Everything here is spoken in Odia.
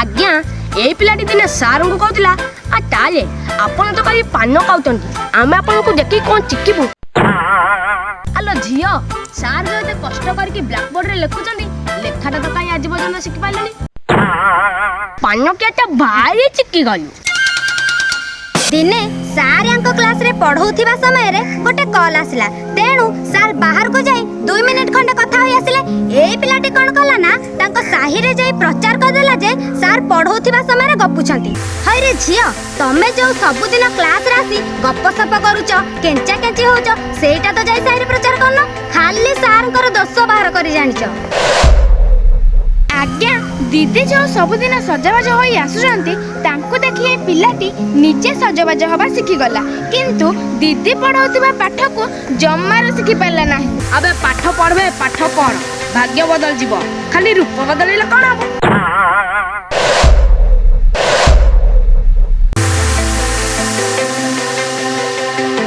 ଆଜ୍ଞା, ଏଇ ପିଲାଟି ଦିନେ ସାରଙ୍କୁ କହୁଥିଲା, ଆ ତାହେଲେ ଆପଣ ତ ଖାଲି ପାନ ଖାଉଛନ୍ତି, ଆମେ ଆପଣଙ୍କୁ ଦେଖିକି କ'ଣ ଶିଖିବୁ? ଆଲୋ ଝିଅ, ସାର୍ ଯୋଉ ଏତେ କଷ୍ଟ କରିକି ବ୍ଲାକବୋର୍ଡରେ ଲେଖୁଛନ୍ତି, ଲେଖାଟା ତ କାହିଁ ଆଜି ପର୍ଯ୍ୟନ୍ତ ଶିଖିପାରିଲୁନି। ପାନ କିଆଟା ଭାରି ଚିକି ଗଲୁ। ଦିନେ ସାର୍ ୟାଙ୍କ କ୍ଲାସରେ ପଢଉଥିବା ସମୟରେ ଗୋଟେ କଲ୍ ଆସିଲା। ତେଣୁ ସାର୍ ବାହାରକୁ ଯାଇ 2 ମିନିଟ୍ ଖଣ୍ଡେ କଥା ହୋଇ ଆସିଲେ। ଏଇ ପିଲାଟି କ'ଣ କଲା ନା, ତାଙ୍କ ସାହିରେ ଯାଇ ପ୍ରଚାର କରିଦେଲା ଯେ ସାର୍ ପଢଉଥିବା ସମୟରେ ଗପୁଛନ୍ତି। ହଇରେ ଝିଅ, ତମେ ଯୋଉ ସବୁଦିନ କ୍ଲାସରେ ଆସି ଗପସପ କରୁଛ, କେଞ୍ଚା କେଞ୍ଚି ହଉଛ, ସେଇଟା ତ ଯାଇ ସାହିରେ ପ୍ରଚାର କରୁନ। ଖାଲି ସାର୍ଙ୍କର ଦୋଷ ବାହାର କରି ଜାଣିଛ। ଆଜ୍ଞା, ଦିଦି ଯୋଉ ସବୁଦିନ ସଜବାଜ ହୋଇ ଆସୁଛନ୍ତି, ତାଙ୍କୁ ଦେଖି ଏ ପିଲାଟି ନିଜେ ସଜବାଜ ହବା ଶିଖିଗଲା, କିନ୍ତୁ ଦିଦି ପଢ଼ଉଥିବା ପାଠକୁ ଜମାରୁ ଶିଖିପାରିଲା ନାହିଁ। ଆବେ ପାଠ ପଢ଼ବେ, ପାଠ ପଢ଼, ଭାଗ୍ୟ ବଦଳିଯିବ। ଖାଲି ରୂପ ବଦଳିଲେ କ'ଣ ହବ?